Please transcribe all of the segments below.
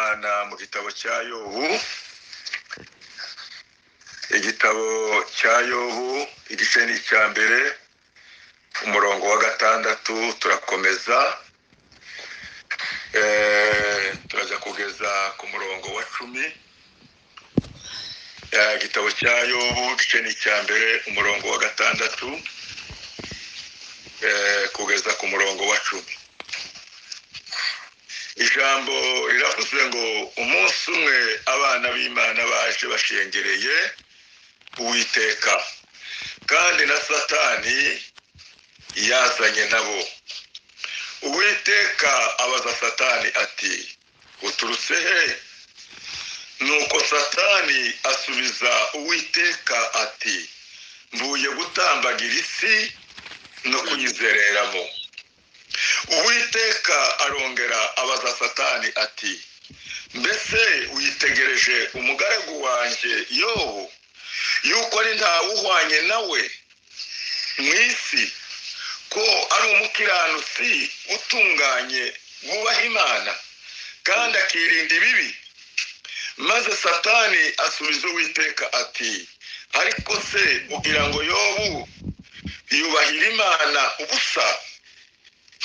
ry'Imana mu gitabo cya Yobu, igitabo cya Yobu igice ni icya mbere, umurongo wa 6, turakomeza turajya kugeza ku murongo wa 10. Igitabo cya Yobu igice ni icya mbere, umurongo wa 6 kugeza ku murongo wa 10. Ijambo riravuze ngo umunsi umwe abana b'Imana baje bashengereye Uwiteka, kandi na Satani yazanye nabo. Uwiteka abaza Satani ati: uturutse he? Nuko Satani asubiza Uwiteka ati: mvuye gutambagira isi no kuyizereramo. Uwiteka arongera abaza Satani ati: mbese witegereje umugaragu wanjye Yobu, yuko ari ntawuhwanye nawe mu isi, ko ari umukiranutsi utunganye, wubaha Imana kandi akirinda ibibi? Maze Satani asubiza Uwiteka ati: ariko se ugira ngo Yobu yubahira Imana ubusa?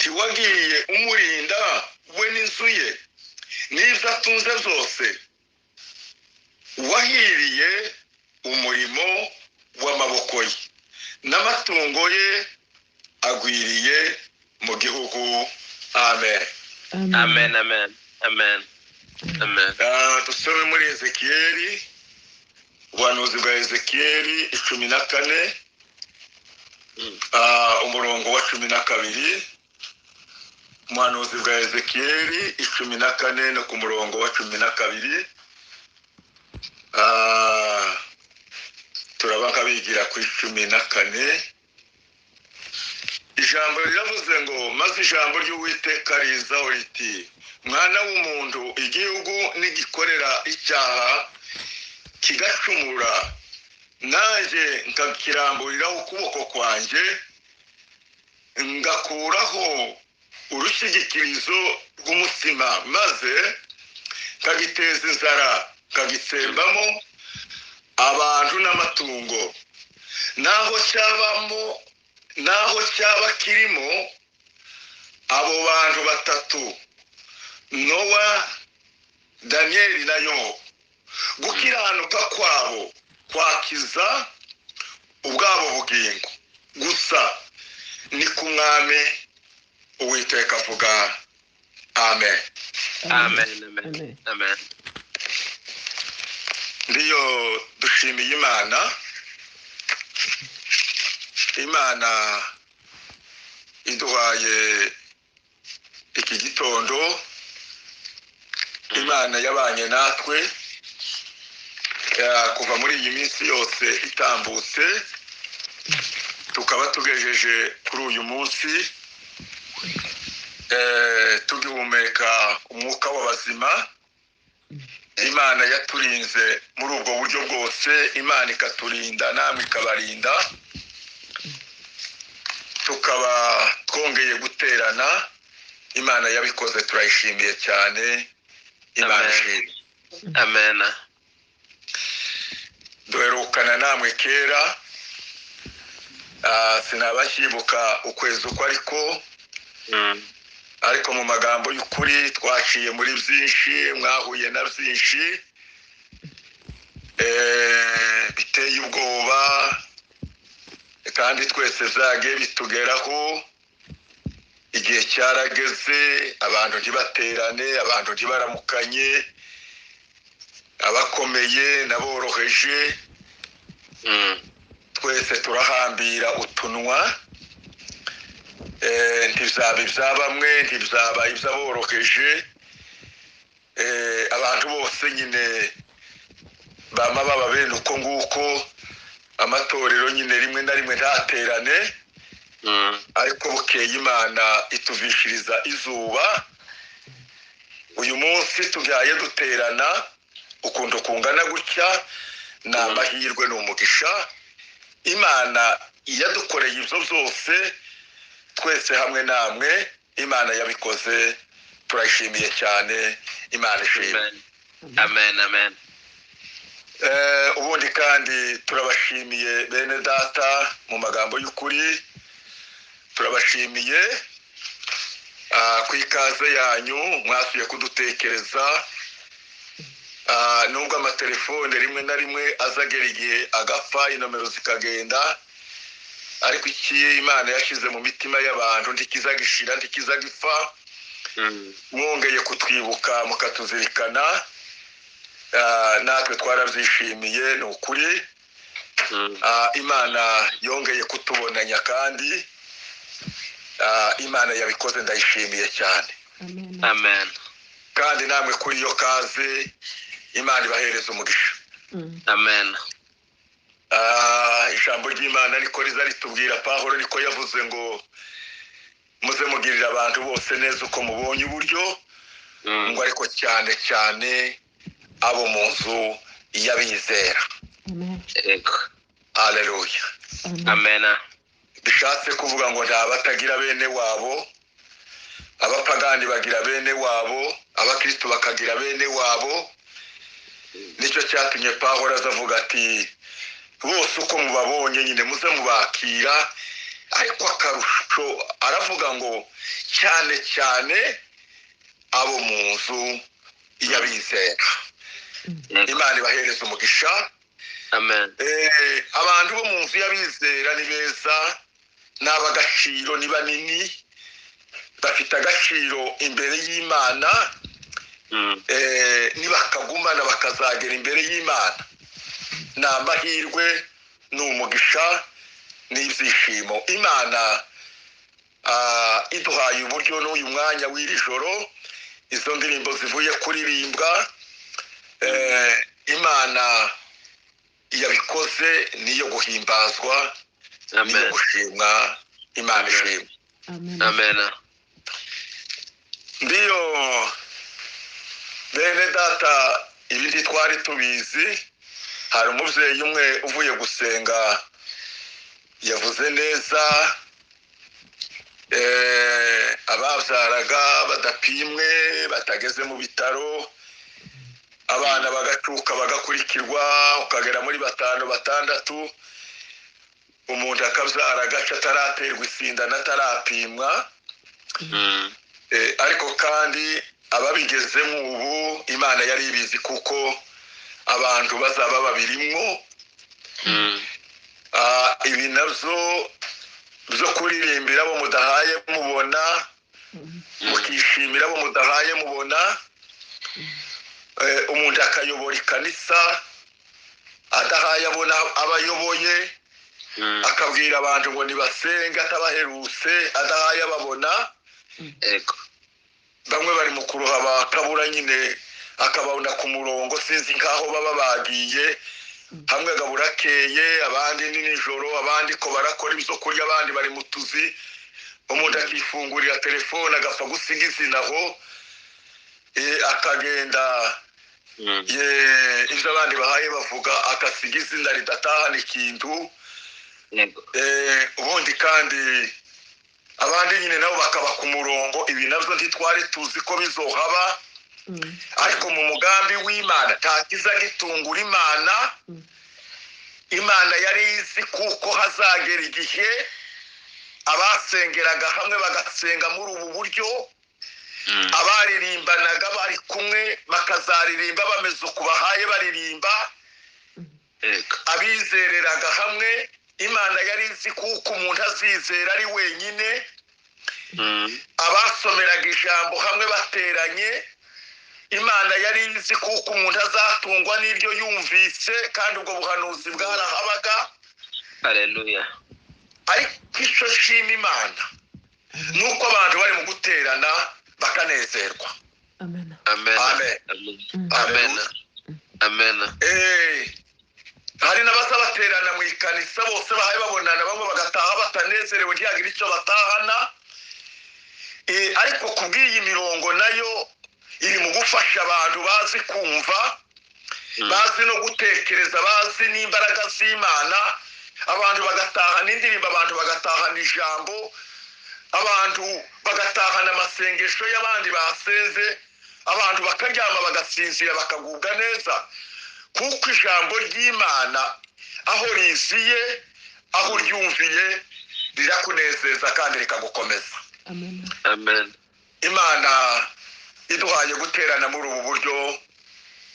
Ntiwagiye umurinda we n'inzu ye n'ibyo atunze byose? Wahiriye umurimo w'amaboko ye, n'amatungo ye agwiriye mu gihugu. Amen. Amen, amen, amen, amen. Dusome muri Ezekiyeli, ubuhanuzi bwa Ezekiyeli 14, umurongo wa 12. Umuhanuzi bwa Ezekiyeli 14 no ku murongo wa 12. Turaba nkabigira ku 14. Ijambo riravuze ngo: maze ijambo ry'Uwiteka rizaho riti: mwana w'umuntu, igihugu nigikorera icyaha kigacumura, nanjye nkakiramburiraho ukuboko kwanjye, ngakuraho urushyigikirizo rw'umutsima, maze nkagiteza inzara, nkagitsembamo abantu n'amatungo, naho cyabamo, naho cyaba kirimo abo bantu batatu, Nowa, Daniyeli na Yobu, gukiranuka kwabo kwakiza ubwabo bugingo gusa, ni ku Mwami Uwiteka avuga. Amen. Amen, amen, amen. Ndiyo, dushimiye Imana. Imana iduhaye iki gitondo, Imana yabanye natwe kuva muri iyi minsi yose itambutse, tukaba tugejeje kuri uyu munsi tugihumeka umwuka w'abazima. Imana yaturinze muri ubwo buryo bwose, Imana ikaturinda namwe ikabarinda, tukaba twongeye guterana. Imana yabikoze, turayishimiye cyane. Imana ishimwe. Amen. Duherukana namwe kera, sinabashyibuka ukwezi uko ariko, ariko mu magambo y'ukuri twaciye muri byinshi, mwahuye na byinshi biteye ubwoba, kandi twese byagiye bitugeraho. Igihe cyarageze abantu ntibaterane, abantu ntibaramukanye, abakomeye n'aboroheje, twese turahambira utunwa. Ntibizaba ibya bamwe, ntibizaba iby'aboroheje, abantu bose nyine bama baba bene uko nguko. Amatorero nyine rimwe na rimwe ntaterane, ariko bukeye Imana ituvishiriza izuba. Uyu munsi tubyaye duterana ukuntu kungana gutya, ni amahirwe, ni umugisha. Imana yadukoreye ibyo byose, twese hamwe namwe. Imana yabikoze, Turayishimiye cyane, Imana ishimwe. Amen, amen. Ubundi kandi turabashimiye bene data mu magambo y'ukuri, turabashimiye ku ikaze yanyu mwasuye kudutekereza. Nubwo amatelefone rimwe na rimwe azagera igihe agapfa, inomero zikagenda, ariko iki Imana yashize mu mitima y'abantu ntikizagishira, ntikizagipfa. Mwongeye kutwibuka mukatuzirikana, natwe twarabyishimiye, ni ukuri. Imana yongeye kutubonanya kandi Imana yabikoze, ndayishimiye cyane. Amen. Kandi namwe kuri iyo kaze Imana ibahereza umugisha. Amen. Ijambo ry'Imana niko riza ritubwira, Pawulo niko yavuze ngo muze mugirira abantu bose neza uko mubonye uburyo, ngo ariko cyane cyane abo mu nzu y'abizera. Haleluya. Amen. Bishatse kuvuga ngo nta batagira bene wabo, abapagani bagira bene wabo, abakristo bakagira bene wabo. Nicyo cyatumye Pawulo azavuga ati bose uko mubabonye nyine muze mubakira, ariko akarusho aravuga ngo cyane cyane abo mu nzu y'abizera. Imana ibahereza umugisha. Amen. Abantu bo mu nzu y'abizera ni beza, ni ab'agaciro, ni banini, bafite agaciro imbere y'Imana. Nibakagumana bakazagera imbere y'Imana, ni amahirwe, ni umugisha, ni ibyishimo. Imana iduhaye uburyo n'uyu mwanya w'iri joro, izo ndirimbo zivuye kuririmbwa, Imana yabikoze niyo guhimbazwa, niyo gushimwa. Imana ishimwe. Amen. Ndiyo bene data, ibi ntitwari tubizi. Hari umubyeyi umwe uvuye gusenga yavuze neza, ababyaraga badapimwe, batageze mu bitaro, abana bagacuka bagakurikirwa, ukagera muri 5 6, umuntu akabyara agace ataraterwa isinda n'atarapimwa. Ariko kandi ababigezemo ubu Imana yari ibizi, kuko abantu bazaba babirimwo. Ibi nabyo byo kuririmbira abo mudahaye mubona, mukishimira abo mudahaye mubona, umuntu akayobora ikanisa adahaye abona abayoboye, akabwira abantu ngo nibasenge atabaherutse, adahaye ababona. Bamwe bari mu kuruha bakabura nyine, akababona ku murongo, sinzi nkaho baba bagiye, hamwe gaburakeye, abandi ni nijoro, abandi ko barakora ibyo kurya, abandi bari mu tuzi. Umuntu akifungurira telefone agapfa gusiga izina aho, akagenda ibyo abandi bahaye bavuga, akasiga izina ridatahana ikintu. Ubundi kandi abandi nyine nabo bakaba ku murongo. Ibi nabyo ntitwari tuzi ko bizohaba, ariko mu mugambi w'Imana nta kiza gitungura Imana. Imana yari izi kuko hazagera igihe abasengeraga hamwe bagasenga muri ubu buryo, abaririmbanaga bari kumwe bakazaririmba bameze uko bahaye baririmba, abizereraga hamwe. Imana yari izi kuko umuntu azizera ari wenyine, abasomeraga ijambo hamwe bateranye. Imana yari izi kuko umuntu azatungwa n'ibyo yumvise, kandi ubwo buhanuzi bwarahabaga. Haleluya. Ariko icyo nshima Imana nuko abantu bari mu guterana bakanezerwa. Amen. Amen. Amen. Amen. Hari n'abaza baterana mu ikanisa bose bahaye babonana, bamwe bagataha batanezerewe, ntiyagira icyo batahana. Ariko kubw'iyi mirongo nayo iri mu gufasha abantu bazi kumva, bazi no gutekereza, bazi n'imbaraga z'Imana. Abantu bagatahana indirimbo, abantu bagatahana ijambo, Abantu bagatahana amasengesho y'abandi basenze, abantu bakaryama bagasinzira bakagubwa neza, kuko ijambo ry'Imana aho riziye, aho uryumviye, rirakunezeza kandi rikagukomeza. Amen. Amen. Imana iduhaye guterana muri ubu buryo,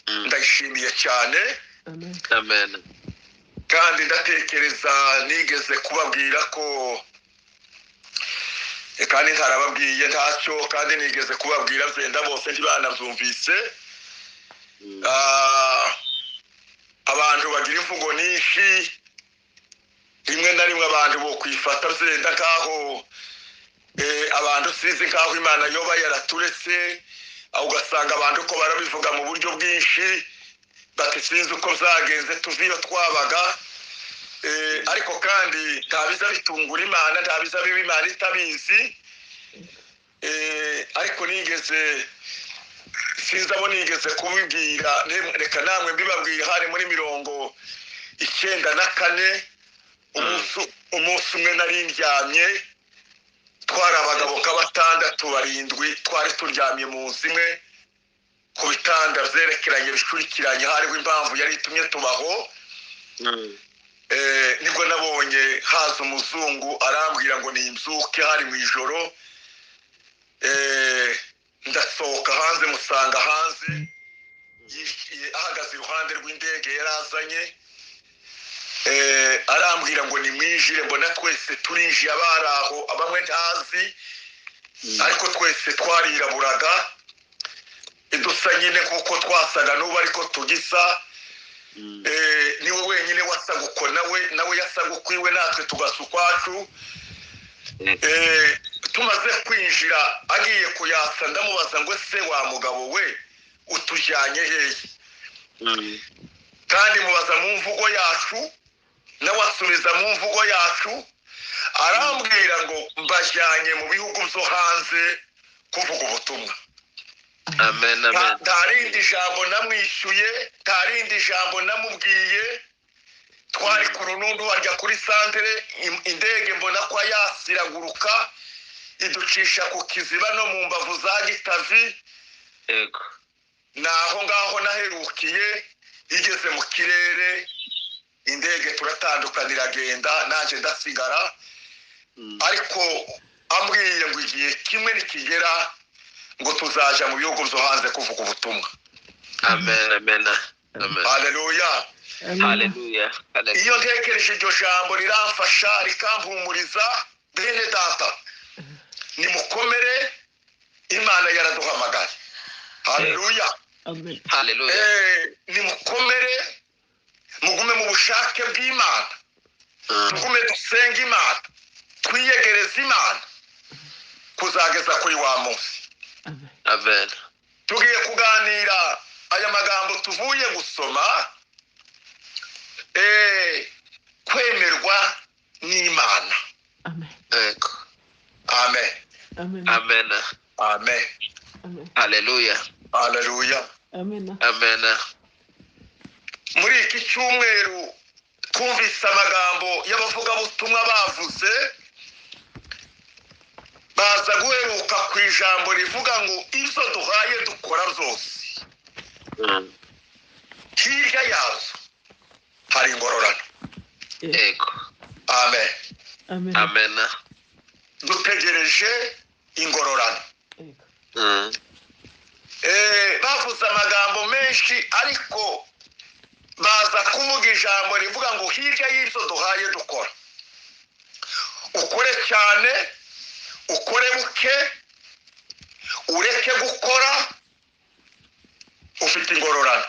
ndayishimiye cyane. Amen. Amen. Kandi ndatekereza nigeze kubabwira ko, kandi ntarababwiye ntacyo, kandi nigeze kubabwira byenda bose ntibanabyumvise. Abantu bagira imvugo nyinshi, rimwe na rimwe abantu bo kwifata byenda nkaho abantu sizi nkaho Imana yoba yaraturetse, aho ugasanga abantu ko barabivuga mu buryo bwinshi, bati sinzi uko byagenze tuvi iyo twabaga. Ariko kandi nta biza bitungura Imana, nta biza biba Imana itabizi. Ariko nigeze sinzi abo nigeze kubibwira, reka namwe mbibabwiye, hari muri 94, umunsi umwe nari ndyamye, twari abagabo nka 6 7, twari turyamye mu nzu imwe ku bitanda byerekeranye bicurikiranye, hariho impamvu yari itumye tubaho. Nibwo nabonye haza umuzungu arambwira ngo nimbyuke, hari mu ijoro. Ndasohoka hanze, musanga hanze ahagaze iruhande rw'indege yarazanye. Arambwira ngo nimwinjire, mbona twese turinjiye, abari aho bamwe ntazi, ariko twese twariraburaga, dusa nyine kuko twasaga n'ubu ariko tugisa. Niwe wenyine wasaga uko, nawe yasaga ukwiwe, natwe tugasa ukwacu. Tumaze kwinjira agiye kuyasa, ndamubaza ngo se wa mugabo we utujyanye hehe? Kandi mubaza mu mvugo yacu, nawe asubiza mu mvugo yacu, arambwira ngo mbajyanye mu bihugu byo hanze kuvuga ubutumwa. Amen, amen. Nta rindi jambo namwishyuye, nta rindi jambo namubwiye. Twari ku runundu harya kuri santere, indege mbona ko yasiraguruka iducisha ku Kiziba no mu mbavu za Gitavi. Yego. Naho ngaho naherukiye, igeze mu kirere indege turatandukana iragenda, nanjye ndasigara. Ariko ambwiye ngo igihe kimwe nikigera ngo tuzaja mu bihugu byo hanze kuvuga ubutumwa. Amen, amen, amen. Haleluya. Haleluya. Iyo ntekereje iryo jambo riramfasha, rikampumuriza. Bene data, nimukomere, Imana yaraduhamagaye. Haleluya. Amen. Haleluya. Nimukomere, mugume mu bushake bw'Imana, tugume dusenge Imana, twiyegereze Imana kuzageza kuri wa munsi. Amen. Tugiye kuganira aya magambo tuvuye gusoma, kwemerwa n'Imana. Amen. Amen. Amen. Amen. Amen. Amen. Haleluya. Haleluya. Amen. Amen. Muri iki cyumweru twumvise amagambo y'abavugabutumwa bavuze, baza guheruka ku ijambo rivuga ngo ibyo duhaye dukora byose, hirya yazo hari ingororano. Yego. Amen. Amen. Amen. Dutegereje ingororano. Bavuze amagambo menshi, ariko baza kuvuga ijambo rivuga ngo hirya y'ibyo duhaye dukora, ukore cyane, ukore buke, ureke gukora, ufite ingororano.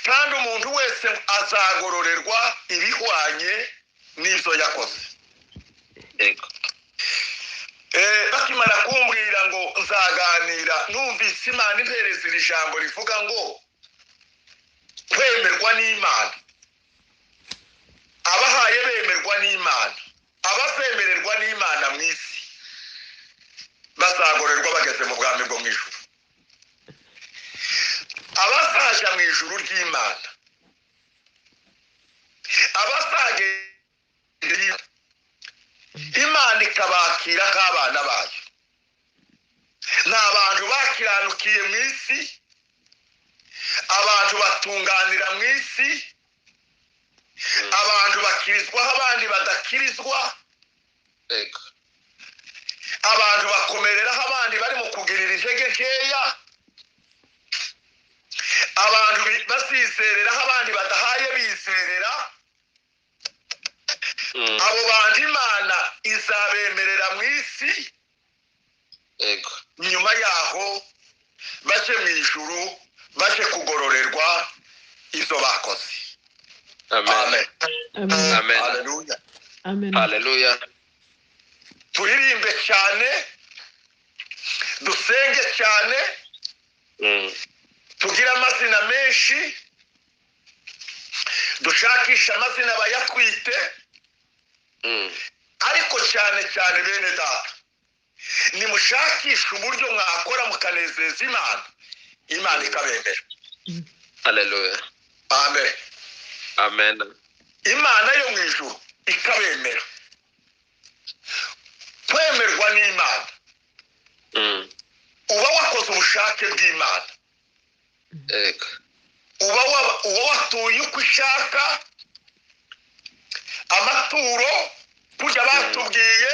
Kandi umuntu wese azagororerwa ibihwanye n'ibyo yakoze. Yego. Bakimara kumbwira ngo nzaganira, numvise Imana impereza iri jambo rivuga ngo kwemerwa n'Imana, abahaye bemerwa n'Imana, abazemererwa n'Imana mu isi bazagororerwa bageze mu bwami bwo mu ijuru. Abazaja mu ijuru ry'Imana, abazagenda Imana ikabakira nk'abana bayo. Ni abantu bakiranukiye mu isi, abantu batunganira mu isi, abantu bakirizwaho abandi badakirizwa, abantu bakomereraho abandi bari mu kugirira intege nkeya, abantu bazizereraho abandi badahaye bizerera. Abo bantu Imana izabemerera mu isi, nyuma yaho baje mu ijuru, baje kugororerwa izo bakoze. Amen. Amen. Haleluya. Amen. Haleluya. Turirimbe cyane, dusenge cyane, tugire amazina menshi, dushakishe amazina bayatwite, ariko cyane cyane bene data, nimushakishe uburyo mwakora mukanezeza Imana, Imana ikabemera. Haleluya. Amen. Amen. Imana yo mu ijuru ikabemera. Kwemerwa n'Imana, uba wakoze ubushake bw'Imana, uba watuye uko ishaka, amaturo kujya batubwiye,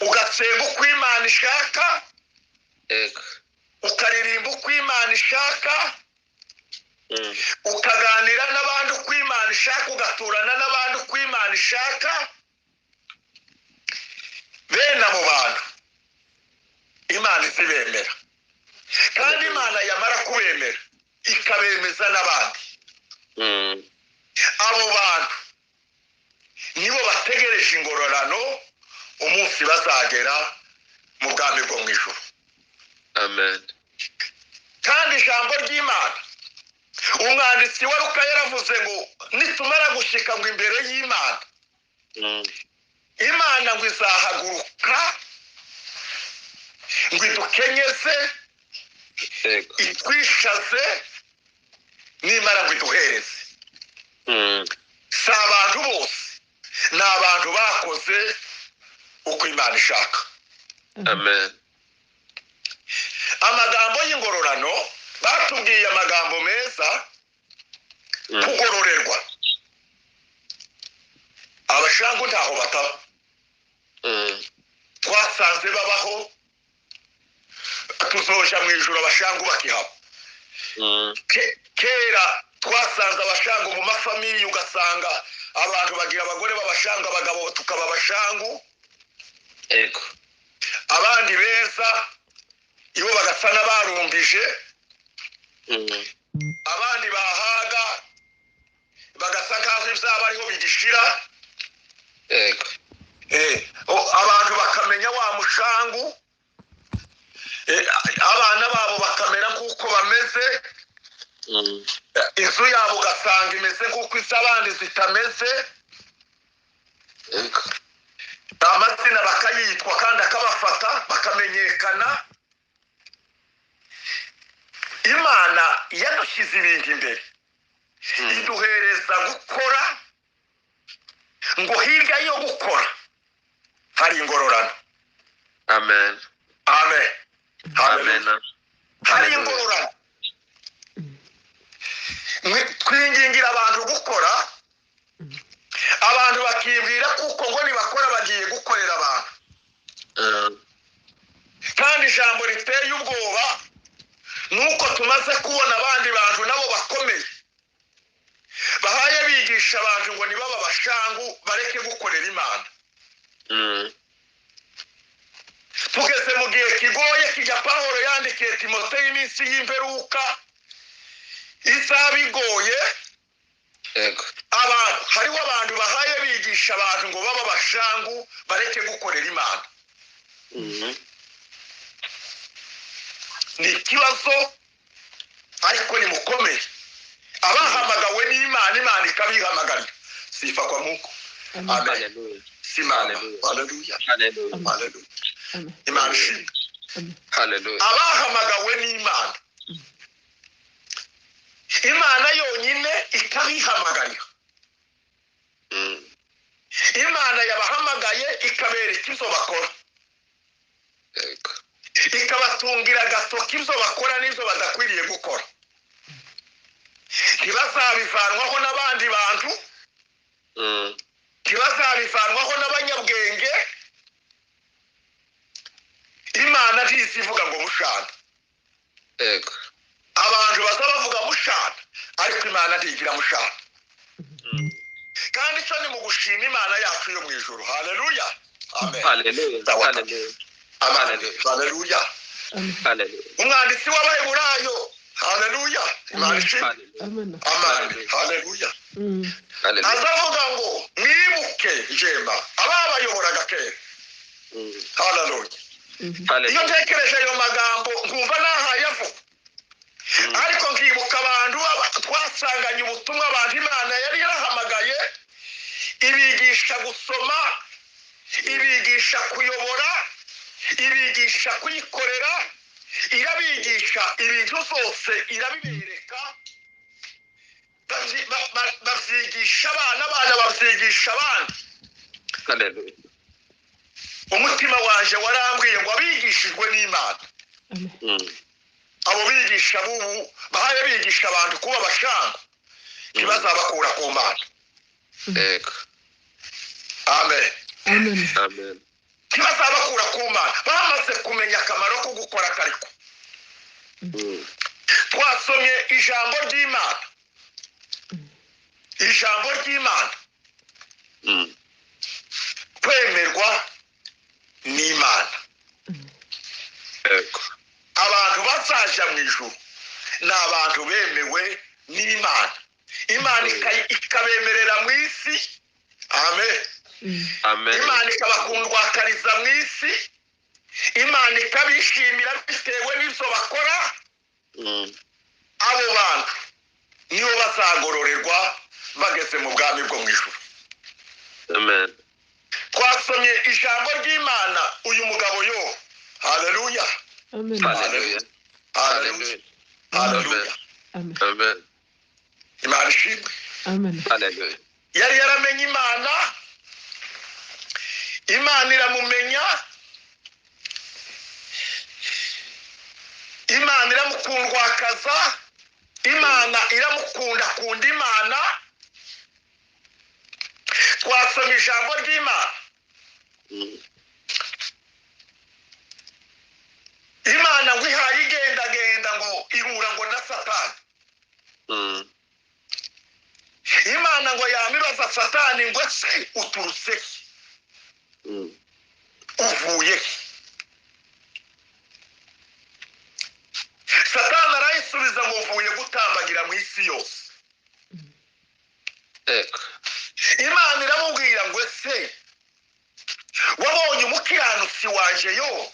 ugasenga uko Imana ishaka, ukaririmba uko Imana ishaka, ukaganira n'abandi uko Imana ishaka, ugaturana n'abandi uko Imana ishaka. Bene abo bantu Imana izibemera, kandi Imana yamara kubemera ikabemeza n'abandi. Abo bantu nibo bategereje ingororano umunsi bazagera mu bwami bwo mu ijuru. Amen. Kandi ijambo ry'Imana, umwanditsi wa Luka yaravuze ngo nitumara gushika ngo imbere y'Imana, Imana ngo izahaguruka ngo idukenyeze, itwishaze, nimara ngo iduhereze. Si abantu bose, ni abantu bakoze uko Imana ishaka. Amen. Amagambo y'ingororano batubwiye amagambo meza, kugororerwa. Abashangu ntaho bataba, twasanze babaho, tuzoja mu ijuru abashangu bakihaba. Kera twasanze abashangu mu mafamili, ugasanga abantu bagira abagore b'abashangu, abagabo tukaba abashangu, abandi beza ibo bagasa n'abarumbije, abandi bahaga bagasa nkaho ibyaba ariho bigishira. Abantu bakamenya wa mushangu, abana babo bakamera nk'uko bameze, inzu yabo ugasanga imeze nk'uko iz'abandi zitameze, amazina bakayitwa kandi akabafata bakamenyekana. Imana yadushyize ibintu imbere, iduhereza gukora, ngo hirya yo gukora hari ingororano. Amen. Amen. Amen. Hari ingororano. Twingingira abantu gukora, abantu bakibwira kuko ngo nibakora bagiye gukorera abantu. Kandi ijambo riteye ubwoba nuko tumaze kubona abandi bantu nabo bakomeye bahaye bigisha abantu ngo nibaba abashangu bareke gukorera Imana. Tugeze mu gihe kigoye kijya Pawulo yandikiye Timoteyo iminsi y'imperuka izaba igoye. Abantu, hariho abantu bahaye bigisha abantu ngo baba abashangu bareke gukorera Imana. Ni ikibazo, ariko ni mukomeye. Abahamagawe n'Imana, Imana ikabihamagarira. Sifa kwa Mungu. Amen. Simama. Haleluya. Haleluya. Imana ishimwe. Haleluya. Abahamagawe n'Imana, Imana yonyine ikabihamagarira. Imana yabahamagaye. Bagasoka ibyo bakora n'ibyo badakwiriye gukora, ntibazabivanwaho n'abandi bantu, ntibazabivanwaho n'abanyabwenge. Imana ntizivuga ngo mushana. Yego. Abantu baza bavuga mushana, ariko Imana ntigira mushana. Kandi icyo ni mu gushima Imana yacu yo mu ijuru. Haleluya, amen. Haleluya. Haleluya. Amen. Haleluya. Haleluya. Umwanditsi w'Abaheburayo, haleluya, Imana ishimwe. Amen. Amen. Haleluya. Haleluya. Azavuga ngo mwibuke jema ababayoboraga kera. Haleluya. Iyo ntekereje ayo magambo nkumva nahayavuga, ariko nkibuka abantu twasanganye ubutumwa, abantu Imana yari yarahamagaye, ibigisha gusoma, ibigisha kuyobora, ibigisha kuyikorera, irabigisha ibintu zose, irabibereka, babyigisha abana, abana babyigisha abandi. Haleluya. Umutima wanje warambwiye ngo abigishijwe n'Imana, abo bigisha bubu bahaye bigisha abantu kuba abashanga, ntibazabakura ku Mana. Yego. Amen. Amen. Amen. Ntibazabakura ku Mana, bamaze kumenya akamaro ko gukora kariko. Twasomye ijambo ry'Imana, ijambo ry'Imana, kwemerwa n'Imana. Yego. Abantu bazaja mu ijuru ni abantu bemewe n'Imana. Imana ikabemerera mu isi. Amen. Amen. Imana ikabakundwakariza mu isi, Imana ikabishimira bitewe n'ibyo bakora. Abo bantu nibo bazagororerwa bageze mu bwami bwo mu ijuru. Amen. Twasomye ijambo ry'Imana, uyu mugabo yo. Haleluya. Amen. Haleluya. Haleluya. Haleluya. Amen. Amen. Imana ishimwe. Amen. Haleluya. Yari yaramenye Imana, Imana iramumenya, Imana iramukundwakaza, Imana iramukunda kunda Imana. Twasomye ijambo ry'Imana. Imana ngo ihaye igendagenda ngo ihura ngo na Satani. Imana ngo yamibaza Satani ngo ese uturutse he? Uvuye he? Satani arayisubiza ngo mvuye gutambagira mu isi yose. Imana iramubwira ngo ese wabonye umukiranutsi wanje yo?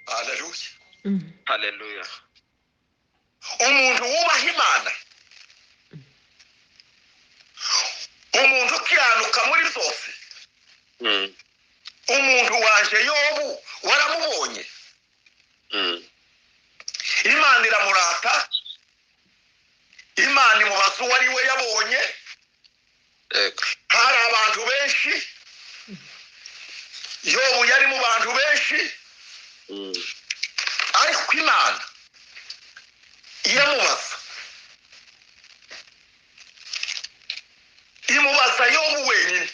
Haleluya. Haleluya. Umuntu wubaha Imana, umuntu ukiranuka muri byose, umuntu wanje Yobu waramubonye. Imana iramurata, Imana imubaza uwo ari we yabonye. Hari abantu benshi, Yobu yari mu bantu benshi, ariko Imana iramubaza, imubaza Yobu wenyine,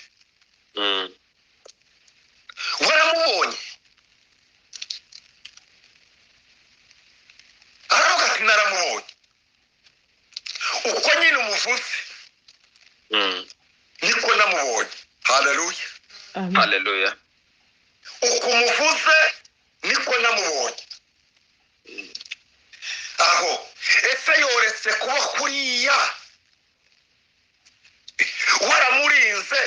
waramubonye? Aravuga ati naramubonye. Uko nyine umuvuze niko namubonye. Haleluya. Haleluya. Uko umuvuze niko namubonye. Aho ese yoretse kuba kuriya waramurinze,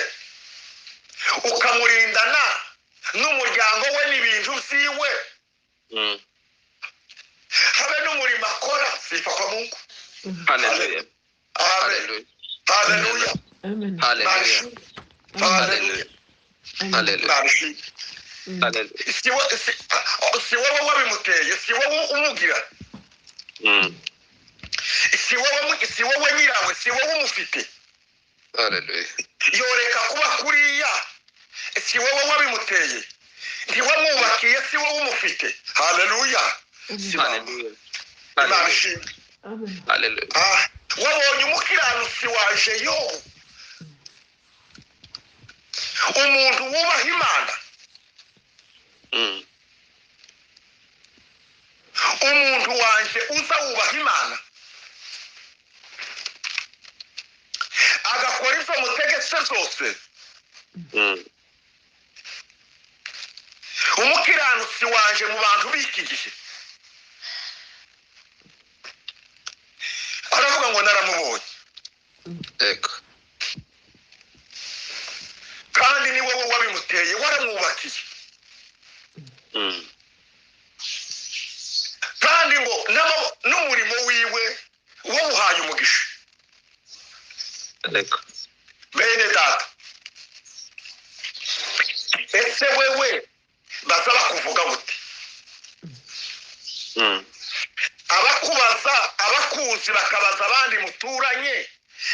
ukamurindana n'umuryango we n'ibintu byiwe, habe n'umurimo akora. Sifa kwa Mungu. Haleluya. Amen. Haleluya. Amen. Haleluya. Haleluya. Haleluya. Haleluya. Si wowe wabimuteye, si wowe umugira, si wowe nyirawe, si wowe umufite. Haleluya. Yoreka kuba kuriya, si wowe wabimuteye. Ntiwamwubakiye, si wowe umufite. Haleluya. Haleluya. Imana ishimwe. Amen. Haleluya. Wabonye umukiranutsi waje Yobu, umuntu wubaha Imana, umuntu wanje uza wubaha Imana agakora ibyo mutegetse zose, umukiranutsi wanje mu bantu b'iki gihe. Aravuga ngo naramubonye. Ego. Kandi ni wowe wabimuteye, waramwubakiye. Kandi ngo n'umurimo wiwe wawuhaye umugisha. Ego. Bene data, ese wewe baza bakuvuga gute? Abakubaza, abakuzi bakabaza abandi muturanye,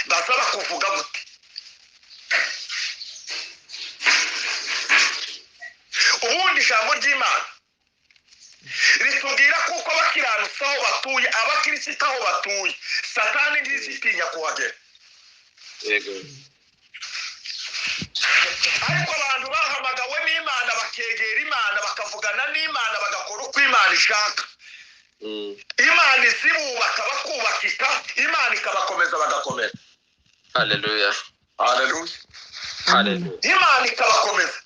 baza bakuvuga gute? Ubundi ijambo ry'Imana ritubwira kuko abakiranutsi aho batuye, abakirisita aho batuye, Satani ntizitinya kuhagera. Yego. Ariko abantu bahamagawe n'Imana, bakegera Imana, bakavugana n'Imana, bagakora uko Imana ishaka, Imana izibubaka bakubakika, Imana ikabakomeza bagakomera. Haleluya. Haleluya. Haleluya. Imana ikabakomeza.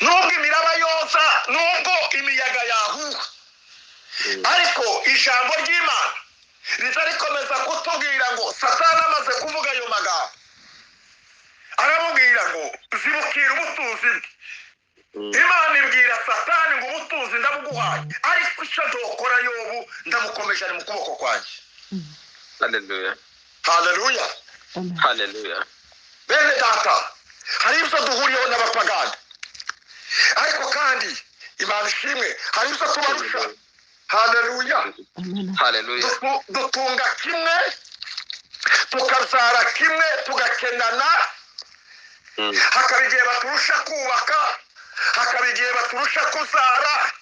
Nubwo imiraba yoza, nubwo imiyaga yahuha, ariko ijambo ry'Imana riza rikomeza kutubwira ngo Satani amaze kuvuga ayo magambo, aramubwira ngo zibukira ubutunzi bwe. Imana ibwira Satani ngo ubutunzi ndabuguhaye, ariko icyo ndokora Yobu ndamukomeje ari mu kuboko kwanjye. Haleluya. Haleluya. Haleluya. Bene data, hari ibyo duhuriyeho n'abapagani, ariko kandi Imana ishimwe, hari ibyo tubarusha. Haleluya. Haleluya. Dutunga kimwe, tukabyara kimwe, tugakenana. Hakaba igihe baturusha kubaka, hakaba igihe baturusha kuzara,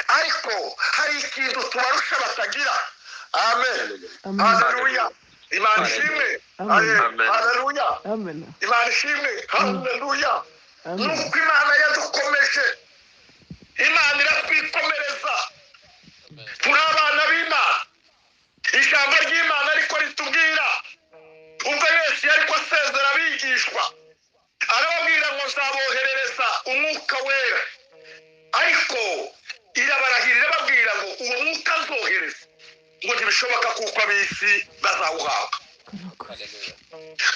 ariko hari ikintu tubarusha batagira. Amen. Haleluya. Imana ishimwe. Haleluya. Imana ishimwe. Haleluya. Nuko Imana yadukomeje, Imana iratwikomereza, turi abana b'Imana. Ijambo ry'Imana ariko ritubwira, ubwo Yesu yariko asezera abigishwa, arababwira ngo nzaboherereza umwuka wera, ariko irabarahirira ababwira ngo uwo mwuka nzohereza ngo ntibishoboka kuko ab'isi bazawuhabwa.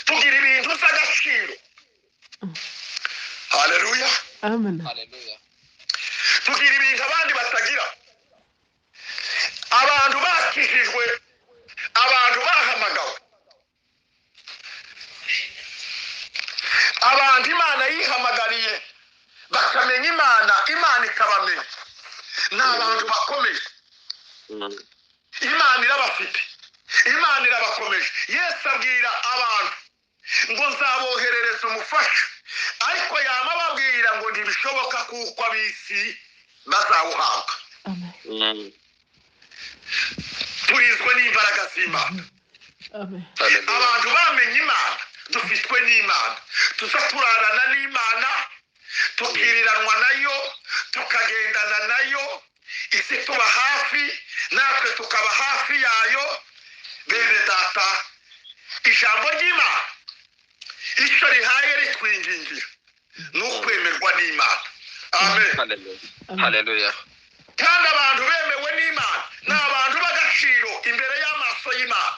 Tugira ibintu by'agaciro. Haleluya. Amen. Haleluya. Tugira ibintu abandi batagira. Abantu bakijijwe, abantu bahamagawe, abantu Imana yihamagariye bakamenya Imana, Imana ikabamenya, ni abantu bakomeye. Imana irabafite, Imana irabakomeje. Yesu abwira abantu ngo nzaboherereza umufasha, ariko yama ababwira ngo ntibishoboka kuko ab'isi bazawuhabwa. Turizwe n'imbaraga z'Imana. Abantu bamenye Imana, dufitwe n'Imana, tuza turarana n'Imana, tukiriranwa nayo, tukagendana nayo, isi tuba hafi, natwe tukaba hafi yayo. Bene data, ijambo ry'Imana icyo rihaye ritwingingira ni ukwemerwa n'Imana. Amen. Haleluya. Kandi abantu bemewe n'Imana ni abantu b'agaciro imbere y'amaso y'Imana.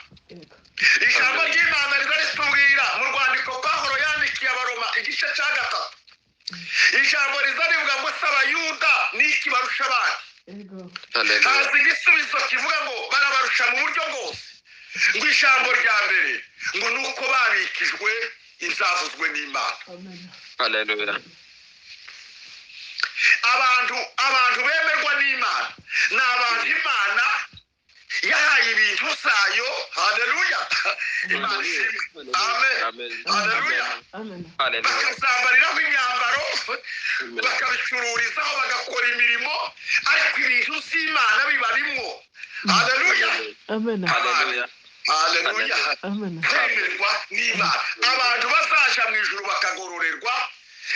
Ijambo ry'Imana riza ritubwira mu rwandiko Pawulo yandikiye Abaroma igice cya 3, ijambo riza rivuga ngo se Abayuda n'iki barusha abandi? Haza igisubizo kivuga ngo barabarusha mu buryo bwose. Ngo ijambo rya mbere ngo ni uko babikijwe ibyavuzwe n'Imana. Haleluya. Abantu bemerwa n'Imana ni abantu Imana yahaye ibintu zayo. Haleluya. Haleluya. Imana ishimwe. Amen. Haleluya. Amen. Bakazambariraho imyambaro, bakabicururizaho, bagakora imirimo, ariko ibintu by'Imana bibarimwo. Haleluya. Amen. Haleluya. Haleluya. Amen. Kwemerwa n'Imana. Abantu bazaja mu ijuru bakagororerwa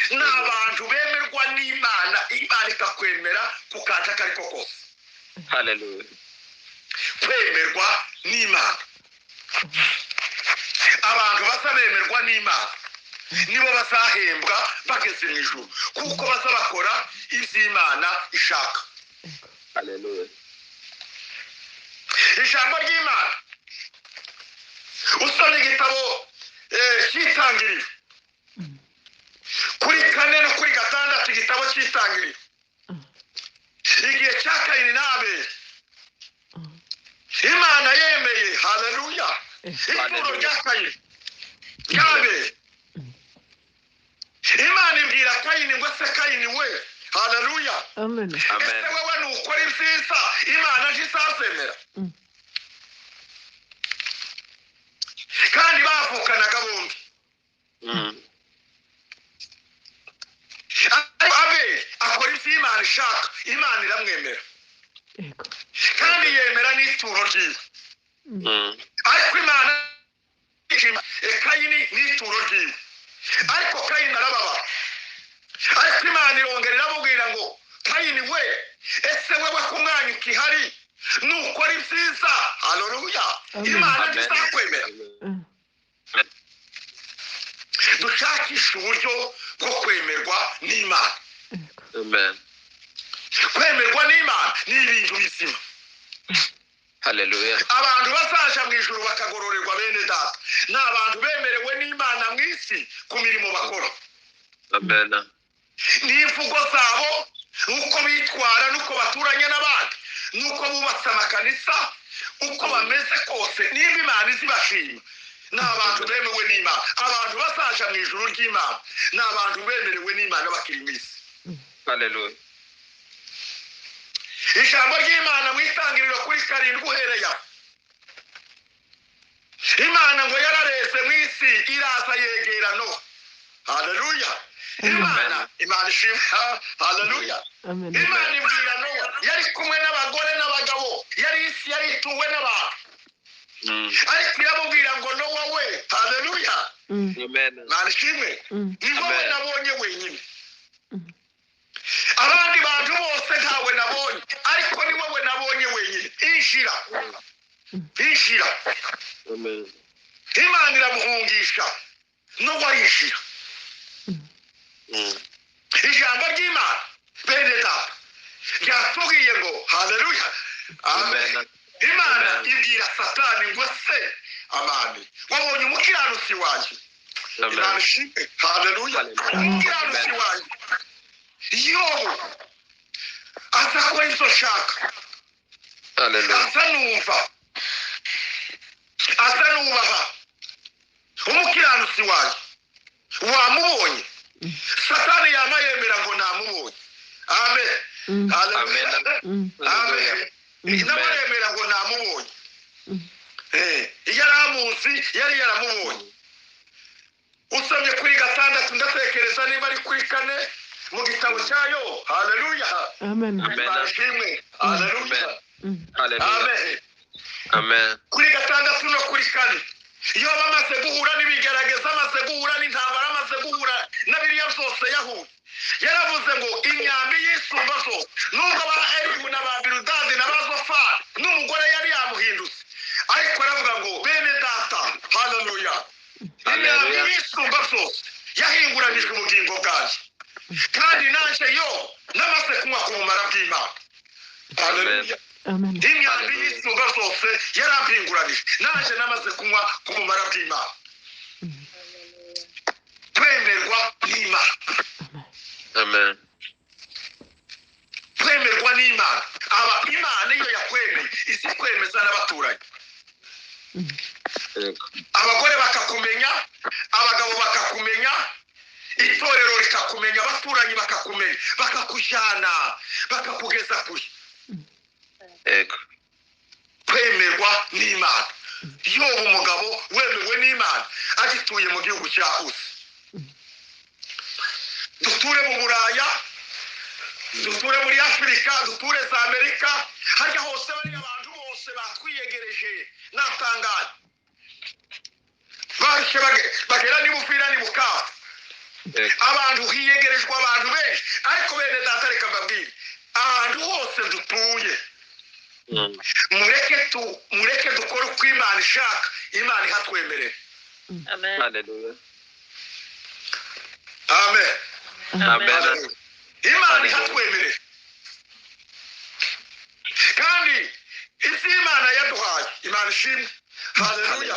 ni abantu bemerwa n'Imana. Imana ikakwemera ku kantu ako ariko kose. Haleluya. Kwemerwa n'Imana. Abantu bazabemerwa n'Imana nibo bazahembwa bageze mu ijuru, kuko bazabakora iby'Imana ishaka. Haleluya. Ijambo ry'Imana usomye igitabo cy'Itangiriro kuri 4 no kuri 6, igitabo cy'Itangiriro, igihe cya Kayini na Abeli, Imana yemeye, haleluya, ituro rya Kayini rya Abeli. Imana ibwira Kayini ngo se Kayini we, haleluya, Amen. ese wewe nukora ibyiza Imana ntizazemera? Kandi bavukanaga bombi. Ariko Abeli akora ibyo Imana ishaka, Imana iramwemera kandi yemera n'ituro ryiwe. Ariko Imana ishima Kayini n'ituro ryiwe, ariko Kayini arababara. Ariko Imana irongera iramubwira ngo Kayini we, ese wewe ku mwanya ukihari nukora ibyiza, haleluya, Imana ntizakwemera. Dushakisha uburyo bwo kwemerwa n'Imana. Amen. Kwemerwa n'Imana ni ibintu bizima. Haleluya. Abantu bazaja mu ijuru bakagororerwa bene data ni abantu bemerewe n'Imana mu isi ku mirimo bakora. Amen. N'imvugo zabo, uko bitwara, n'uko baturanye n'abandi, n'uko bubatse amakanisa, uko bameze kose, nimba Imana izibashima, ni abantu bemewe n'Imana. Abantu bazaja mu ijuru ry'Imana ni abantu bemerewe n'Imana bakiri mu isi. Haleluya. Ijambo ry'Imana mu Itangiriro kuri 7 uhereye aho, Imana ngo yarareze mu isi, iraza yegera Nowa. Haleluya. Imana ishimwe. Haleluya. Imana ibwira Nowa, yari kumwe n'abagore n'abagabo, yari isi yari ituwe n'abantu, ariko iramubwira ngo Nowa we, haleluya, Amen. Imana ishimwe, ni wowe nabonye wenyine, abandi bantu bose ntawe nabonye, ariko ni wowe nabonye wenyine. Injira, injira. Imana iramuhungisha, Nowa arinjira. Ijambo ry'Imana bene data ryatubwiye ngo haleluya, amen. Imana ibwira Satani ngo se amani, wabonye umukiranutsi wanjye. Imana ishimwe, haleluya. Umukiranutsi wanjye Yobu aza akora ibyo nshaka, aza numva, aza nubaha. Umukiranutsi wanjye wamubonye. Satani yama yemera ngo namubonye. Amen. Amen. Amen. Nawe yemera ngo namubonye. Yari amuzi, yari yaramubonye. Usomye kuri 6, ndatekereza niba ari kuri 4 mu gitabo cyayo. Haleluya. Amen. Amen. Haleluya. Amen. Amen. Kuri 6 no kuri 4, iyo bamaze guhura n'ibigerageza, amaze guhura n'intambara, amaze guhura na biriya byose yahuye, yaravuze ngo imyambi y'isumba zose, nubwo ba Elihu na ba Biludadi na ba Zofari n'umugore yari yamuhindutse, ariko aravuga ngo bene data, haleluya, imyambi y'isumba zose yahinguranije ubugingo bwanjye, kandi nanjye yo namaze kunywa ku bumara bw'Imana. Haleluya. Imyambi y'isumba zose yarampinguranije, nanjye namaze kunywa ku bumara bw'Imana. Kwemerwa n'Imana. Amen. Kwemerwa n'Imana. Aba Imana iyo yakwemeye isi kwemeza n'abaturanyi. Abagore bakakumenya, abagabo bakakumenya, itorero rikakumenya, abaturanyi bakakumenya, bakakujyana, bakakugeza kure. Yego. Kwemerwa n'Imana. Yobu umugabo wemewe n'Imana agituye mu gihugu cya Usi. Duture mu Buraya, duture muri Afurika, duture za Amerika, harya hose bari abantu bose batwiyegereje natangara barushe bagera ni Buvira ni Bukavu. Abantu hiyegerejwe abantu benshi, ariko bene data reka mbabwire, ahantu hose dutuye mureke dukore uko Imana ishaka, Imana ihatwemerera. Amen. Hallelujah. Amen. Amen. Imana ihatwemerera, kandi ibyo Imana yaduhaye, Imana ishimwe. Haleluya.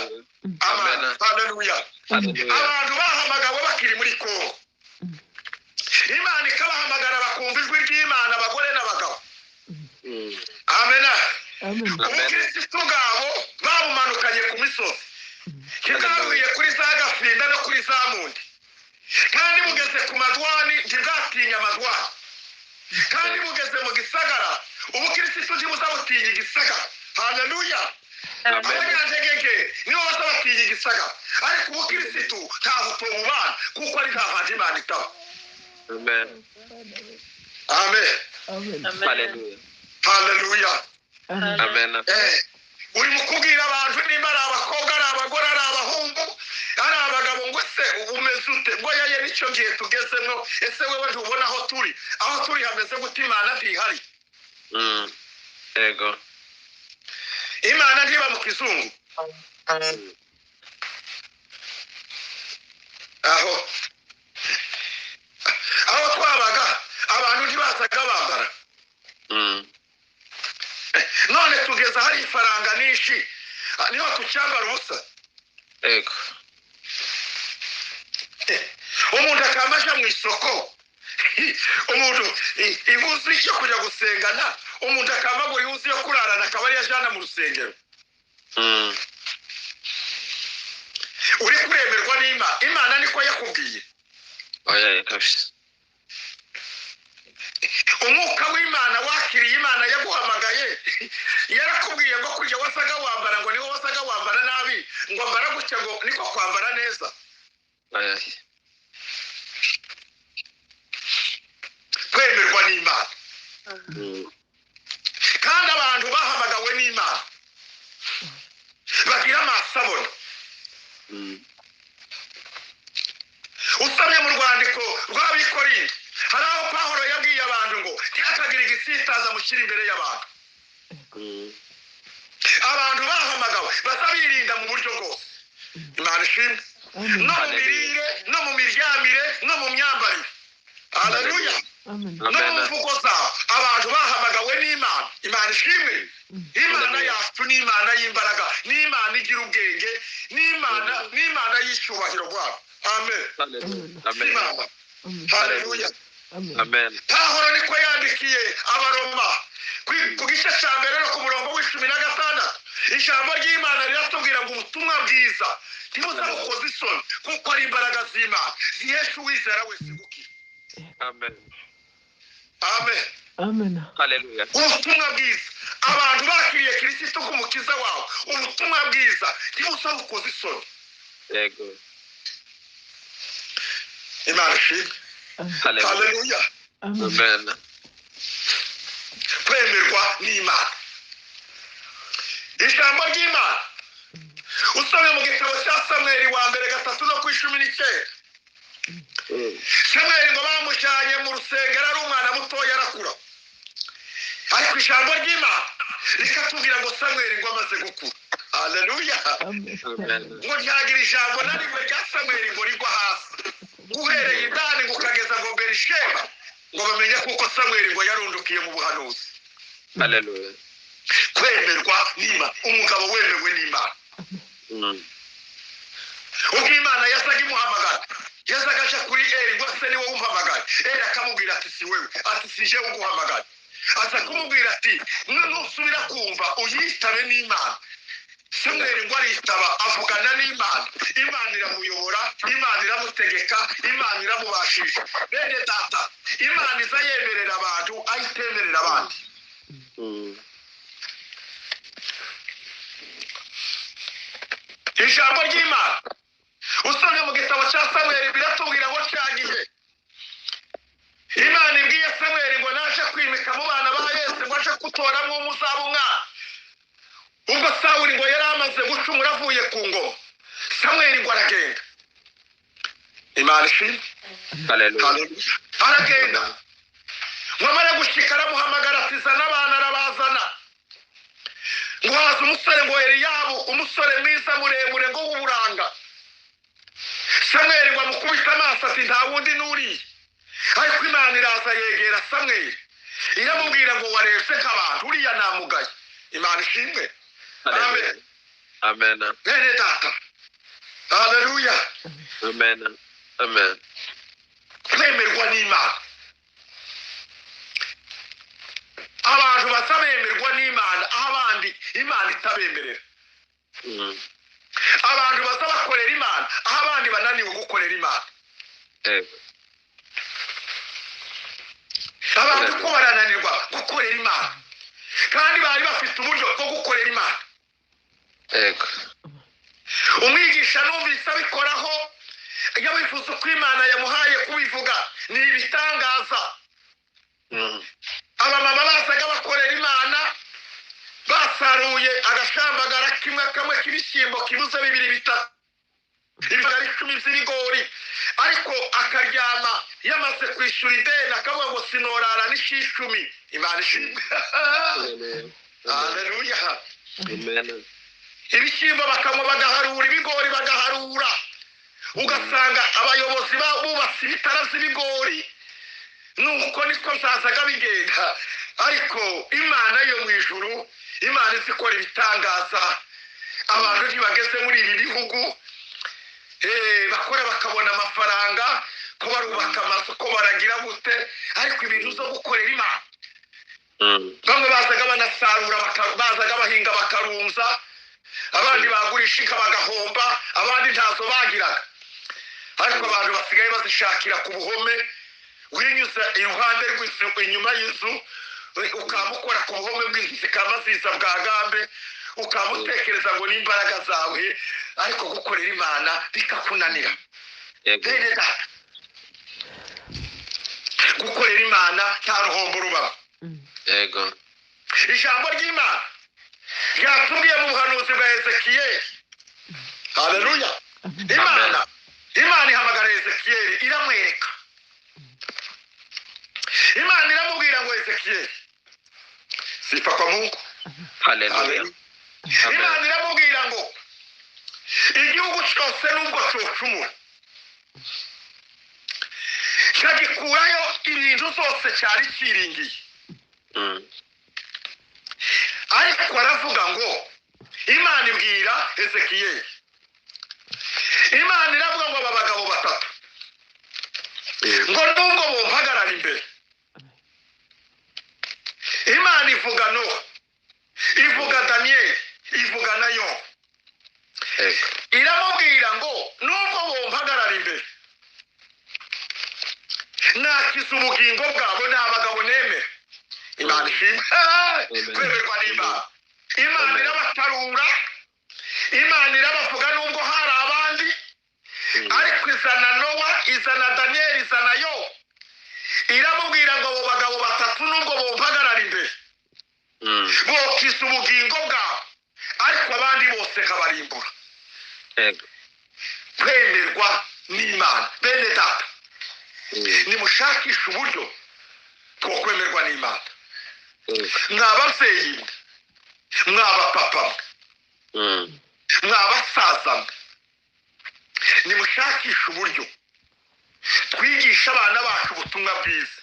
Amen. Haleluya. Abantu bahamagawe bakiri muri Kongo, Imana ikabahamagara bakumva ijwi ry'Imana, abagore n'abagabo. Amen. Ubukristo bwabo babumanukanye ku misozi, ntibwaruye kuri za Gafinda no kuri za Mundi, kandi bugeze ku madwani ntibwatinya amadwani, kandi bugeze mu gisagara ubukristo ntibuzabutinya igisagara. Haleluya. Abanyantegeke nibo bazabatinya igisagara, ariko ubukristo ntaho utobubana, kuko ari nta hantu Imana itaba. Amen. Amen. Hallelujah. Haleluya. Amen. Uri mu kubwira abantu nimba ari abakobwa, ari abagore, ari abahungu, ari abagabo, ngo ese umeze ute? Ngo yaye nicyo gihe tugezemo. Ese wewe ntubona aho turi? Aho turi hameze gute? Imana ntihari. Yego. Imana ntiba mu kizungu. Aho twabaga abantu ntibazaga bambara. None tugeza hari ifaranga nyinshi, niho tucyambara ubusa. Yego. Umuntu akaba aja mu isoko, umuntu ihuzi yo kujya gusengana, umuntu akaba agura ihuzi yo kurarana, akaba ariyo ajana mu rusengero. Uri kuremerwa n'Imana, Imana niko yakubwiye. Oya kabisa. Umwuka w'Imana wakiriye Imana yaguhamagaye, yarakubwiye ngo kujya wasaga wambara ngo niho wasaga wambara nabi, ngo ambara gutya ngo niko kwambara neza. Kwemerwa n'Imana. Kandi abantu bahamagawe n'Imana bagira amasabona. Usomye mu rwandiko rw'Abikorinto, hari aho Pawulo yabwiye abantu ngo ntihakagire igisitaza mushyira imbere y'abantu. Abantu bahamagawe bazabirinda mu buryo bwose. Imana ishimwe. No mu mirire, no mu miryamire, no mu myambarire. Haleluya. No mu mvugo zabo, abantu bahamagawe n'Imana. Imana ishimwe. Imana yacu ni Imana y'imbaraga, ni Imana igira ubwenge, ni Imana y'icyubahiro bwabo. Amen. Amen. Haleluya. Amen. Pawulo niko yandikiye Abaroma ku gice cya mbere no ku murongo w'16. Ijambo ry'Imana riratubwira ngo ubutumwa bwiza ntibuzabukoze isoni, kuko ari imbaraga z'Imana zihesha uwizera wese gukira. Amen. Amen. Amen. Haleluya. Ubutumwa bwiza, abantu bakiriye Kristo nk'umukiza wabo, ubutumwa bwiza ntibuzabukoze isoni. Yego. Imana ishimwe. Haleluya. Amen. Kwemerwa n'Imana. Ijambo ry'Imana usomye mu gitabo cya Samweli wa mbere 3:19. Samweli ngo bamujyanye mu rusengero ari umwana mutoya arakura, ariko ijambo ry'Imana rikatubwira ngo Samweli ngo amaze gukura. Haleluya. Ngo ntiyagira ijambo na rimwe rya Samweli ngo rigwa hasi, uhereye i Dani ngo ukageza ngo Berisheba, ngo bamenye kuko Samweli ngo yarundukiye mu buhanuzi. Haleluya. Kwemerwa n'Imana, umugabo wemewe n'Imana. Ubwo Imana yazaga imuhamagara, yazaga aja kuri Eli ngo se niwe umpamagaye. Eli akamubwira ati si wewe, ati si jewe uguhamagaye. Aza kumubwira ati nusubira kumva uyitabe n'Imana. Samweli ngo aritaba, avugana n'Imana, Imana iramuyobora, Imana iramutegeka, Imana iramubashisha. Bene data, Imana iza yemerera abantu ayitemerera abandi. Ijambo ry'Imana usanga mu gitabo cya Samweli biratubwira ngo cya gihe Imana ibwiye Samweli ngo naje kwimika mu bana ba Yesu, ngo aje gutoramo umuzaba umwana. Ubwo Sawuli ngo yari amaze gucumura avuye ku ngoma, Samweli ngo aragenda. Imana ishimwe. Haleluya. Aragenda, ngo amare gushika aramuhamagara ati zana abana, arabazana. Ngo haza umusore ngo Eliyabu, umusore mwiza muremure ngo w'uburanga. Samweli ngo amukubite amaso ati nta wundi n'uriya. Ariko Imana iraza yegera Samweli iramubwira ngo warebye nk'abantu, uriya namugaye. Imana ishimwe. Haleluya. Amen. Bene data, haleluya. Amen. Amen. Kwemerwa n'Imana, abantu baza bemerwa n'Imana aho abandi Imana itabemerera. Abantu baza bakorera Imana aho abandi bananiwe gukorera Imana. Yego. Abantu ko barananirwa gukorera Imana kandi bari bafite uburyo bwo gukorera Imana. Yego. Umwigisha numvise abikoraho, yabivuze uko Imana yamuhaye kubivuga, ni ibitangaza. Abamama bazaga bakorera Imana basaruye agashambagara kimwe kamwe k'ibishyimbo kibuze bibiri bitatu, ibigari 10 by'ibigori, ariko akaryama yamaze kwishyura ideni akavuga ngo sinorara n'ishishumi. Imana ishimwe. Haleluya. Amen. Ibishyimbo bakanywa bagaharura, ibigori bagaharura, ugasanga abayobozi bubatse ibitara by'ibigori. Nuko niko byazaga bigenda. Ariko Imana yo mu ijuru, Imana izi ikora ibitangaza. Abantu ntibageze muri ibi bihugu bakora bakabona amafaranga, ko barubaka amazu, ko baragira gute, ariko ibintu zo gukorera Imana. Bamwe bazaga banasarura, bazaga bahinga bakarunza, abandi bagurisha inka bagahomba, abandi ntazo bagiraga. Ariko abantu basigaye bazishakira ku buhome, winyuze iruhande rw'inzu, inyuma y'inzu, ukamukora ku buhome bw'inzu zikaba ziza bwa gambe, ukamutekereza ngo ni imbaraga zawe, ariko gukorera Imana bikakunanira. Yego. Bene data, gukorera Imana nta ruhombo rubamo. Yego. Ijambo ry'Imana ryatubwiye mu buhanuzi bwa Ezekiyeli. Haleluya. Imana ihamagara Ezekiyeli iramwereka. Imana iramubwira ngo Ezekiyeli, sifa kwa Mungu. Haleluya. Imana iramubwira ngo igihugu cyose nubwo cyocumura cyagikurayo ibintu zose cyari cyiringiye. Ariko aravuga ngo Imana ibwira Ezekiyeli, Imana iravuga ngo aba bagabo batatu ngo nubwo bompagarara imbere, Imana ivuga Nowa, ivuga Daniyeli, ivuga na Yobu. Iramubwira ngo nubwo bompagarara imbere nakiza ubugingo bwabo, ni abagabo nemera. Imana ishimwe. Kwemerwa n'Imana. Imana irabatarura, Imana irabavuga nubwo hari abandi, ariko izana Nowa, izana Daniyeli, izana Yobu. Iramubwira ngo abo bagabo batatu nubwo bompagarara imbere bokiza ubugingo bwabo, ariko abandi bose nkabarimbura. Kwemerwa n'Imana. Bene data, nimushakishe uburyo bwo kwemerwa n'Imana. Mwa babyeyi mwe, mwa bapapa mwe, mwa basaza mwe, nimushakishe uburyo twigisha abana bacu ubutumwa bwiza.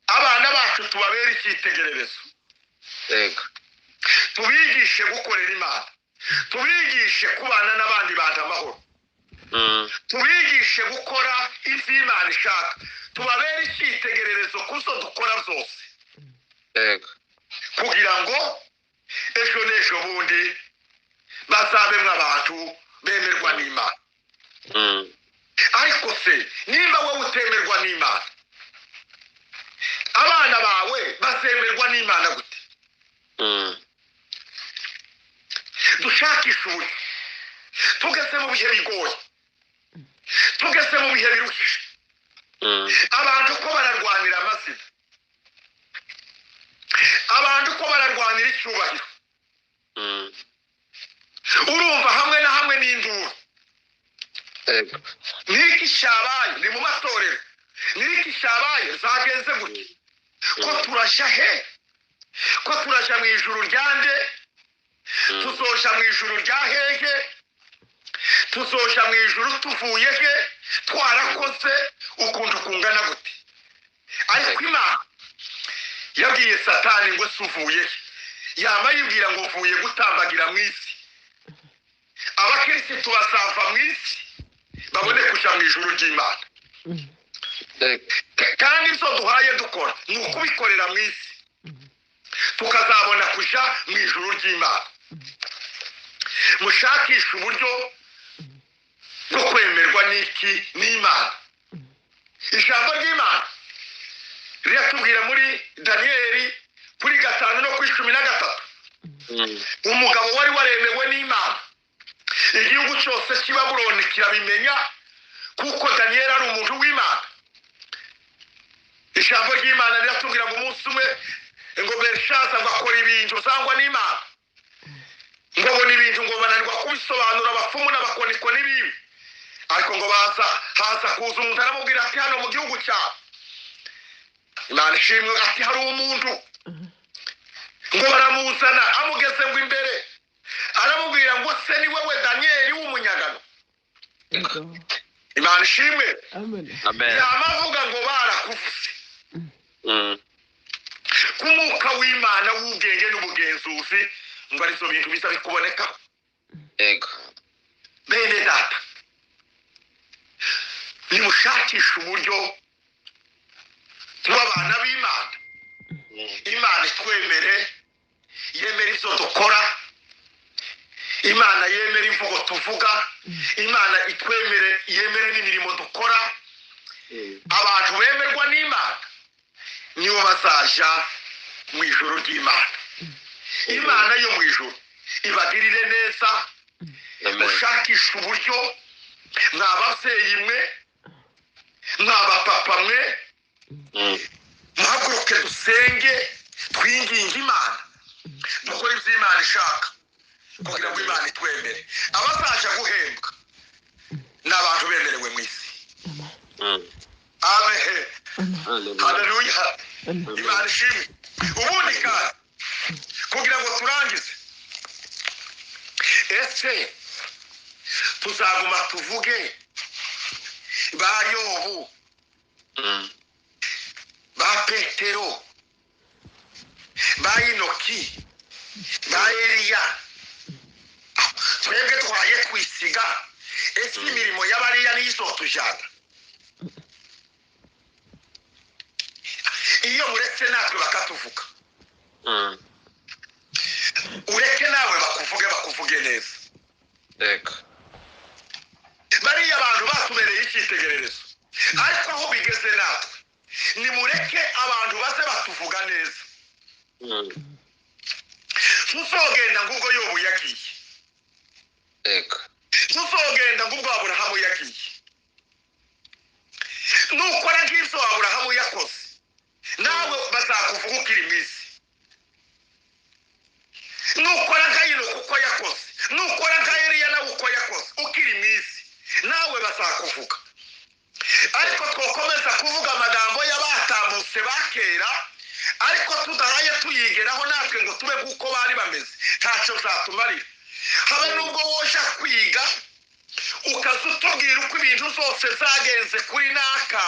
Abana bacu tubabere icyitegererezo. Tubigishe gukorera Imana, tubigishe kubana n'abandi bantu amahoro, tubigishe gukora ibyo Imana ishaka, tubabere icyitegererezo ku zo dukora zose, kugira ngo ejo n'ejo bundi bazabemwo abantu bemerwa n'Imana. Ariko se nimba wowe utemerwa n'Imana, abana bawe bazemerwa n'Imana gute? Dushakishe uburyo. Tugeze mu bihe bigoye, tugeze mu bihe biruhije. Abantu ko bararwanira amazina, abantu ko bararwanira icyubahiro. Urumva hamwe na hamwe n'induru. Niki cyabaye? Ni mu matorero. Niki cyabaye? Zagenze gute? Ko turashya he? Ko turajya mu ijuru ryande? Tuzoja mu ijuru rya hehe? Tuzoja mu ijuru tuvuye he? Twarakoze ukuntu kungana gute? Ariko Imana yabwiye Satani ngo se uvuye he? Yaba yibwira ngo uvuye gutambagira mu isi. Abakirisitu bazava mu isi babone kujya mu ijuru ry'Imana. Kandi ibyo duhaye dukora ni ukubikorera mu isi, tukazabona kujya mu ijuru ry'Imana. Mushakishe uburyo bwo kwemerwa n'iki? N'Imana. Ijambo ry'Imana riratubwira muri Daniyeli kuri 5 no kuri 13, umugabo wari waremewe n'Imana, igihugu cyose cy'i Babuloni kirabimenya kuko Daniyeli ari umuntu w'Imana. Ijambo ry'Imana riratubwira ngo umunsi umwe ngo Belishaza ngo akora ibintu cyangwa n'Imana, ngo abona ibintu ngo bananirwa kubisobanura, abapfumu n'abakonikoni bibi. Ariko ngo baza haza kuza umuntu aramubwira ati hano mu gihugu cyawe Imana ishimwe, ati hari umuntu. Ngo baramuzana, amugeze ngo imbere aramubwira ngo se ni wewe Daniyeli w'umunyagano? Imana ishimwe. Yamavuga ngo barakuvuze. Kumuka w'Imana w'ubwenge n'ubugenzuzi ngo arizo bintu biza bikuboneka. Bene data, nimushakishe uburyo tuba abana b'Imana. Imana itwemere, yemere izo dukora, Imana yemere imvugo tuvuga, Imana itwemere, yemere n'imirimo dukora. Abantu bemerwa n'Imana nibo bazaja mu ijuru ry'Imana. Imana yo mu ijuru ibagirire neza. Mushakishe uburyo, mwa babyeyi mwe, mwa bapapa mwe, muhaguruke dusenge, twinginge Imana, dukore ibyo Imana ishaka kugira ngo Imana itwemere. Abazaja guhembwa ni abantu bemerewe mu isi. Amen. Haleluya. Imana ishimwe. Ubundi kandi kugira ngo turangize, ese tuzaguma tuvuge ba Yobu, ba Petero, ba Enoki, ba Eliya? Twebwe twaye twisiga, ese imirimo y'abariya niyo izotujyana? Iyo muretse natwe bakatuvuga, ureke nawe bakuvuge, bakuvuge neza. Bariya abantu batubereye icyitegererezo, ariko aho bigeze natwe nimureke abantu baze batuvuga neza. Ntuzogenda ngubwo Yobu yagiye, ntuzogenda ngubwo Aburahamu yagiye. Nukora nk'ibyo Aburahamu yakoze, nawe bazakuvuga ukiri mu isi. Nukora nka Enoki uko yakoze, nukora nka Eliya nawe uko yakoze ukiri mu isi, nawe bazakuvuga. Ariko twakomeza kuvuga amagambo y'abatambutse ba kera, ariko tudahaye tuyigeraho natwe ngo tube nk'uko bari bameze, ntacyo byatumarira. Habe n'ubwo woja kwiga ukaza utubwira uko ibintu zose zagenze kuri naka,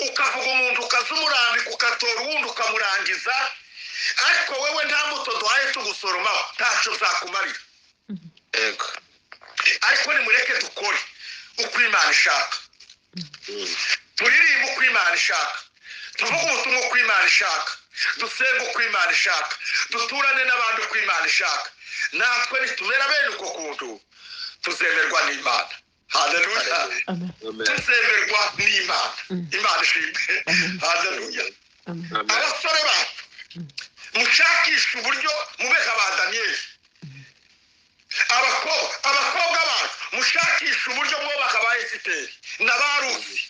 ukavuga umuntu ukaza umurambika, ukatora uwundi ukamurangiza, ariko wewe nta mbuto duhaye tugusoromaho, ntacyo byakumarira. Ariko nimureke dukore uko Imana ishaka, turirimbe uko Imana ishaka, tuvuge ubutumwa uko Imana ishaka, dusenge uko Imana ishaka, duturane n'abandi uko Imana ishaka. Natwe nitumera bene uko kuntu tuzemerwa n'Imana. Haleluya. Tuzemerwa n'Imana. Imana ishimwe. Haleluya. Abasore bacu, mushakishe uburyo mube nka ba Daniyeli. Abakobwa bacu, mushakishe uburyo mwubaka ba Esiteri na ba Rusi.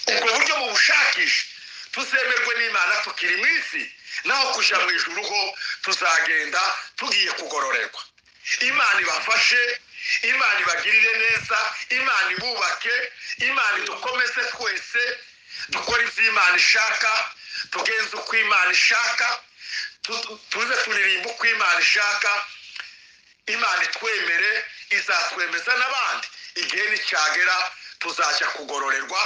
Ubwo buryo mubushakishe, tuzemerwe n'Imana tukiri mu isi. Naho kuja mu ijuru ho tuzagenda tugiye kugororerwa. Imana ibafashe, Imana ibagirire neza, Imana ibubake, Imana idukomeze twese dukore ibyo Imana ishaka, tugenze uko Imana ishaka, tuze turirimba uko Imana ishaka. Imana itwemere, izatwemeza n'abandi. Igihe nicyagera tuzajya kugororerwa.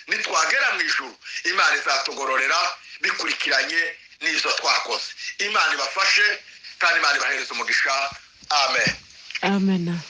Nitwagera mu ijuru, Imana izatugororera bikurikiranye n'izo twakoze. Imana ibafashe kandi Imana ibahereze umugisha. Amen. Amen.